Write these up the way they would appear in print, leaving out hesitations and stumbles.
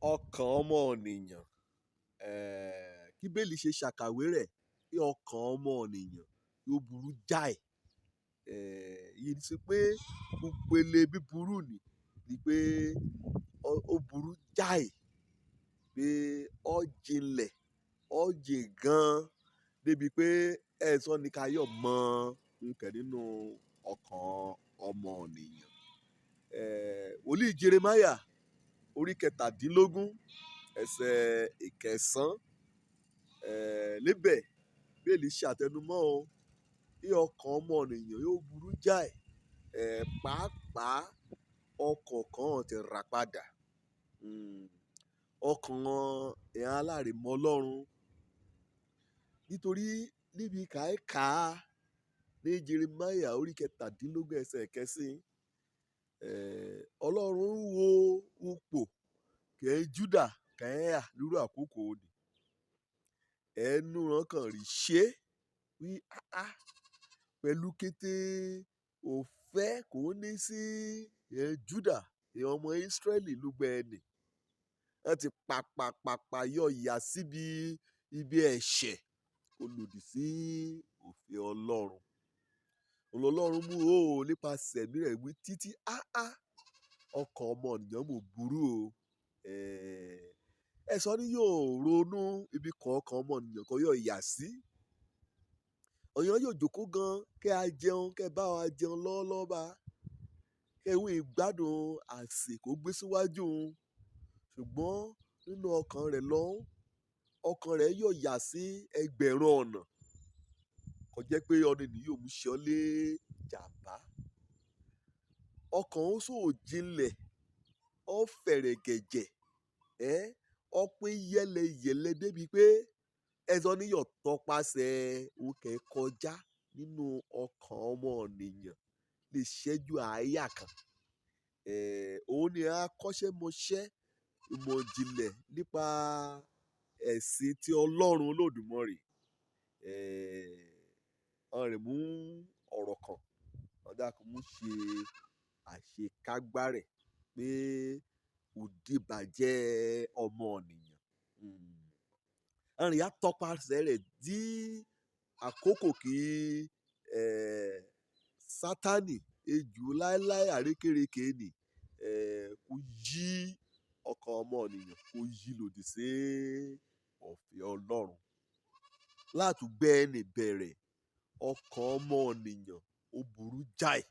Ọkàn ọmọnìyàn, Bíbélì ṣe ṣàkàwé rẹ̀ pé ọkàn ọmọnìyàn ó burú jáì. Ìyí ni sí pé ìpele búburú ni pé ó burú jáì, pé ó jinlẹ̀, ó jìn gan débi pé ẹ̀sọ́ ni ká yọ̀ mọ́ nǹkan nínú ọkàn ọmọnìyàn. Wòlíì Jeremáyà orí 17 ẹsẹ̀ 9, níbẹ̀ Bíbélì ṣe àtẹnumọ́ o pé ọkàn ọmọnìyàn yóò burú jáì, pàápàá ọkàn kan ti rà padà. Ọkàn ìran aláìmọ̀ Ọlọ́run. Nítorí níbi kàíkà ní Jeremáyà orí 17 ẹsẹ̀ 9, Ọlọ́run ń wo ipò kẹ́ Júdà kẹ́ hà lórí àkókò òní. Ẹnu wọn kàn rí ṣe wí áá pẹ̀lú kété òfẹ́ kò ní sí ẹ̀ Júdà, ìran ọmọ Ísírẹ́lì lúgbẹ́ ẹni. Wọ́n ti pàpàpàpà yọ ìyà síbi ibi ẹ̀ṣẹ̀ kò lòdì sí òfin Ọlọ́run. Ọlọ́run mú o nípasẹ̀ ẹ̀mí rẹ̀ wí títí áá ọkàn ọmọnìyàn mò burú o. Ẹ̀sọ́ ni yóò ronú ibi kọ̀ọ̀kan ọmọnìyàn kan yóò yà sí. Ọ̀yàn yóò jókòó gan kẹ́ a jẹun, kẹ́ bá wa jẹun lọ́wọ́lọ́wọ́ bá, kẹ́ wí gbádùn àsè kó gbé síwájú òun. Ṣùgbọ́n nínú ọkàn rẹ̀ lọ́hùn, ọkàn rẹ̀ yóò yà sí ẹgbẹ̀rún ọ̀nà. Kò jẹ́ pé ọ̀nà ènìyàn yóò mú ṣe ọ́ lé jàmbá. Ọkàn ó sò jinlẹ̀, ó fẹ̀rẹ̀gẹ̀jẹ̀, ó pín yẹ́lẹyẹ̀lẹ débi pé ẹ̀sọ́ ni yóò tọpasẹ̀ òkè kọjá nínú ọkàn ọmọnìyàn lè ṣẹ́jú àáyá kan. Òun ni akọ́ṣẹ́mọṣẹ́ ìmọ̀ ìjìnlẹ̀ nípa ẹ̀sìn tí Ọlọ́run Olódùmarè. Wọ́n rẹ̀ mú ọ̀rọ̀ kan, ọ̀dà kan mú ṣe àṣekágbá rẹ̀ pé òdìbàjẹ́ ọmọnìyàn. Wọ́n rẹ̀ á tọpasẹ̀ rẹ̀ dí àkókò kí Sátánì ejò láéláé àrékérekè nì, kó yí ọkàn ọmọnìyàn, kó yí lòdì sí òfin Ọlọ́run. Látùgbẹ́ ẹni bẹ̀rẹ̀, ọkàn ọmọnìyàn ó burú jáì.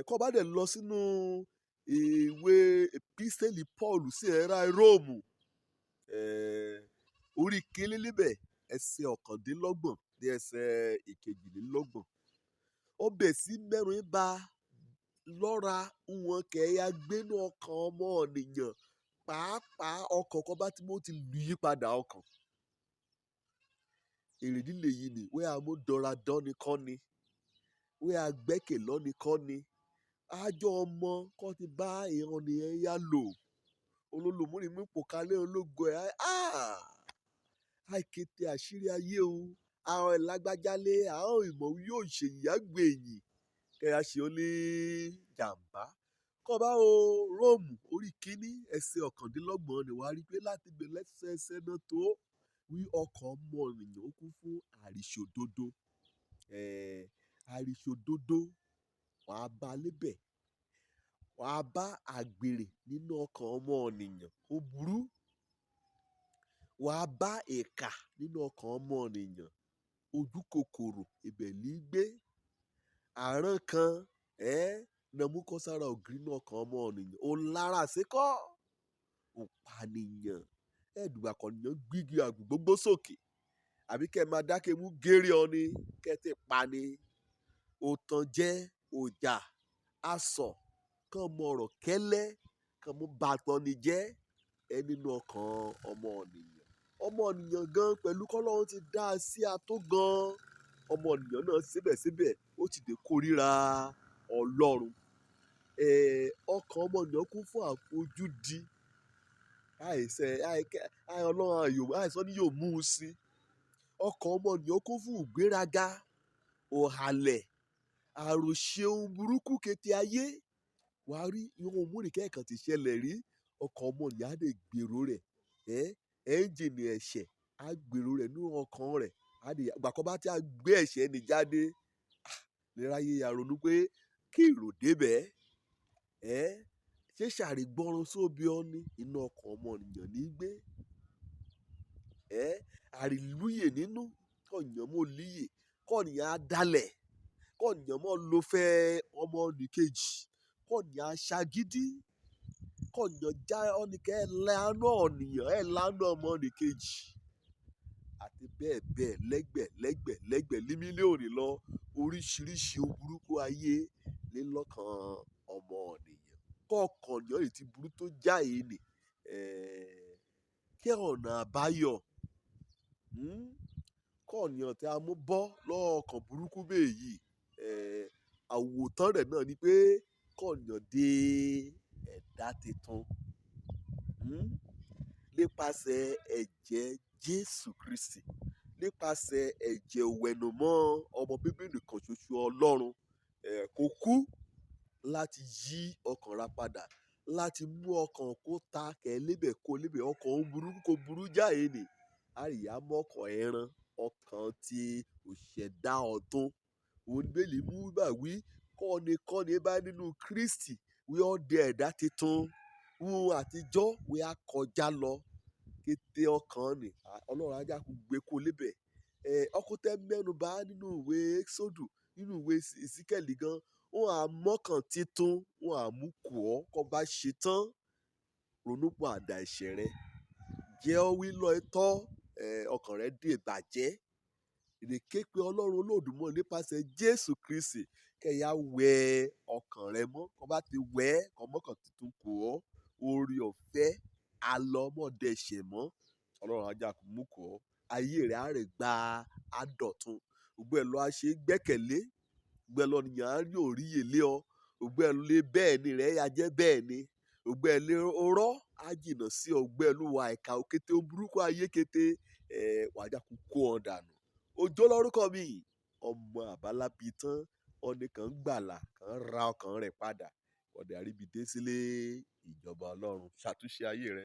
Kó bá dẹ̀ lọ sínú ìwé Epísítélì Pọ́ọ̀lù sí ará Róòmù, orí kìíní níbẹ̀, ẹsẹ̀ 29 dé ẹsẹ̀ 22. Ó bẹ̀ sí mẹ́rin bá lọ́ra wọn kẹ́yà gbénú ọkàn ọmọnìyàn, pàápàá ọkàn kan bá tí mo ti lù yí padà ọkàn. Èrèdí lèyí ni wẹ́ a mú dọ́ra dánni kọ́ ni, wẹ́ a gbẹ́kẹ̀ lọ́ni kọ́ ni. Ájọ́ ọmọ kọ́ ti bá ìran nìyẹn yá lò. Olólùmúrí mú pòkálẹ̀ ológo ẹ̀ á. Àìkété àṣírí ayé o. Àwọn ìlágbájálé, àwọn ìmọ̀ yóò ṣe ìyá gbẹ̀yìn. Kẹ́ a ṣe ó lé jàmbá. Kọ́ bá o Róòmù orí 1 ẹsẹ̀ 29 ni wàá rí pé láti ibẹ̀ lẹ́sẹẹsẹ náà tó wí ọkàn ọmọnìyàn ó kún fún àìṣòdodo. Àìṣòdodo wà á bá níbẹ̀. Wà á bá àgbèrè nínú ọkàn ọmọnìyàn ó burú. Wà á bá ìkà nínú ọkàn ọmọnìyàn, ojúkòkòrò ibẹ̀ ní gbé. Àrán kan, nàmú kọ́ sára ògiri nínú ọkàn ọmọnìyàn. Ó lára síkọ́, òpànìyàn. Ẹ̀dùgbà kan nìyẹn gbígi àgùngbógbó sókè. Àbí kẹ́ máa dákẹ́ mú géré ọ ni, kẹ́ ti pa ni. Òtàn jẹ́ òjà, asọ̀, kàn mọ ọ̀rọ̀ kẹ́lẹ́, kàn mú bàtàn ni jẹ́ ẹ nínú ọkàn ọmọnìyàn. Ọmọnìyàn gan pẹ̀lú kọ́lọ́run ti dá a sí ató gan. Ọmọnìyàn náà síbẹ̀síbẹ̀ ó ti dé kórìíra Ọlọ́run. Ọkàn ọmọnìyàn kún fún àfojúdi. Àìsẹ̀, àìkẹ́, àì Ọlọ́run àyò, àìsàn ni yóò mú un sí. Ọkàn ọmọnìyàn kún fún ìgbéraga, òhàlẹ̀, àròṣe ohun burúkú kété ayé. Wà á rí ihun múrìkẹ́ kan tí ṣẹlẹ̀ rí. Ọkàn ọmọnìyàn á lè gbèrò rẹ̀. Ẹ́ńjìnì ẹ̀ṣẹ̀ á gbèrò rẹ̀ nínú ọkàn rẹ̀. Á lè gbà kọ́ bá tí a gbé ẹ̀ṣẹ̀ ní jáde, léráyé ya ronú pé kí ìrò débẹ̀. Ṣé ṣàrígbọ́ràn sóbi ọ ní inú ọkàn ọmọnìyàn ní gbé? Àrílúyè nínú kọ̀nìyàn mọ́ líyè, kọ̀nìyàn á dalẹ̀, kọ̀nìyàn mọ́ lo fẹ́ ọmọnìkejì, kọ̀nìyàn á ṣagídí, kọ̀nìyàn já ọ́nìkẹ́ ẹ̀ lánà ọ̀nìyàn ẹ̀ lánà ọmọnìkejì àti bẹ́ẹ̀ bẹ́ẹ̀ lẹ́gbẹ̀ lẹ́gbẹ̀ lẹ́gbẹ̀ ní mílíọ̀nù lọ oríṣiríṣi ohun burúkú ayé lélọ́kàn ọmọnìyàn. Kọ̀ọ̀kan èyí tí burú tó jáì nì, kí ọ̀nà àbáyọ, kọ̀ọ̀nìyàn tí a mú bọ́ lọ́ọ̀kan burúkú bẹ́ẹ̀ yìí, àwòtán rẹ̀ náà ni pé kọ̀ọ̀nìyàn dé ẹ̀dá titun, nípasẹ̀ ẹ̀jẹ̀ Jésù Kristi, nípasẹ̀ ẹ̀jẹ̀ ìwẹ̀nùmọ́ ọmọ bíbí nìkan ṣoṣo Ọlọ́run, kó kú láti yí ọkàn ra padà, láti mú ọkàn kó ta kẹ́lẹ́bẹ̀ kó lébẹ̀ ọkàn ó burú kó burú jáì nì. Àríyá mọ́kàn ẹran ọkàn ti òṣèdá ọ̀tun. Òun bẹ́ẹ̀lì mú bá wí kọ́ni bá nínú Kristi wí ọ́ di ẹ̀dá titun. Wú àtijọ́ wí á kọjá lọ. Kété ọkàn nì Ọlọ́run á já kó gbé kó lébẹ̀. Ọkùn tẹ́ mẹ́nu bà nínú ìwé Ẹ́xódù, nínú ìwé Ìsíkẹ́lì gan, wọ́n á mọ́kàn titun, wọ́n á mú kù ọ́ kó bá ṣe tán. Ronúpìwàdà ẹ̀ṣẹ̀ rẹ. Jẹ́ ọ́ wí lọ́ tọ́, ọkàn rẹ dé ìbàjẹ́. Ìrèké pé Ọlọ́run Olódùmarè nípasẹ̀ Jésù Kristi kẹ́yà wẹ ọkàn rẹ mọ́. Kó bá ti wẹ kó mọ́kàn titun kù ọ́. Oore ọ̀fẹ́ alọ́mọdé ẹ̀ṣẹ̀ mọ́. Ọlọ́run á já kó mú kù ọ́. Ayé rẹ á rẹ̀ gba àdọ̀tun. Gbogbo ẹ̀ lọ á ṣe gbẹ́kẹ̀lé. Gbogbo ẹ̀ lọ nìyàn á rí òríyè lé ọ. Gbogbo ẹ̀ lé bẹ́ẹ̀ ni rẹ̀ ya jẹ́ bẹ́ẹ̀ ni. Gbogbo ẹ̀ lé orọ́ á jìnnà sí ọ. Gbogbo ẹ̀ ló wà ẹ̀ka òkété burúkú ayé kété, wàá já kó kó ọ dànù. Òjó lórúkọ mi, ọmọ àbálábí tán, ọ̀nì kan gbàlà, kan ra ọkàn rẹ̀ padà. Ọ̀dẹ̀ àríbi dé sílé ìjọba Ọlọ́run. Ṣàtúnṣe ayé rẹ.